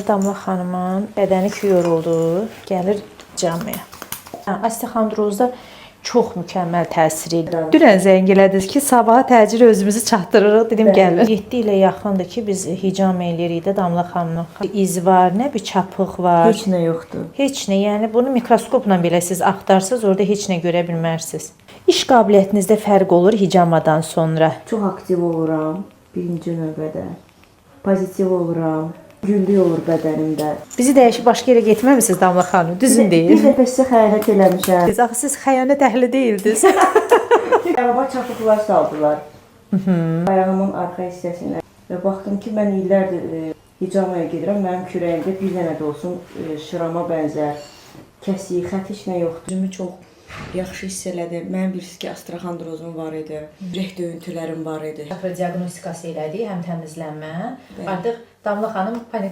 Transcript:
Damla xanımın bədəni ki yoruldu, gəlir hicamaya. Osteoxondrozda çox mükəmməl təsir edir. Dünən zəng elədiniz ki, sabaha təcil özümüzü çatdırırıq, dedim gəlin. 7 ilə yaxındır ki, biz hicam eləyirik də Damla xanımın. İz var, nə bir çapıq var. Heç nə yoxdur. Heç nə, yəni bunu mikroskopla belə siz axtarsaz, orada heç nə görə bilmərsiniz. İş qabiliyyətinizdə fərq olur hicamadan sonra. Çox aktiv oluram birinci növbədə. Pozitiv oluram. Güllük olur bədənimdə. Bizi dəyişib başqa yerə getməmisiniz Damla xanım, düzün Bir deyin. dəfə sizə xəyanət eləmişəm. Siz axı siz xəyanət əhli deyildiniz. Ayağıma çapıqlar saldılar. Ayağımın arxa hissəsinə. Və baxdım ki, mən illərdir hicamaya gedirəm. Mənim kürəyimdə bir dənə də olsun şırama bənzər kəsik, xətt heç nə yoxdur. Özümü çox yaxşı hiss elədim. Mənim bilirsiniz ki, astraxandrozum var idi. Ürək döyüntülərim var idi. Diaqnostikası elədik, həm təmizlənmə. Artıq Damla xanım panik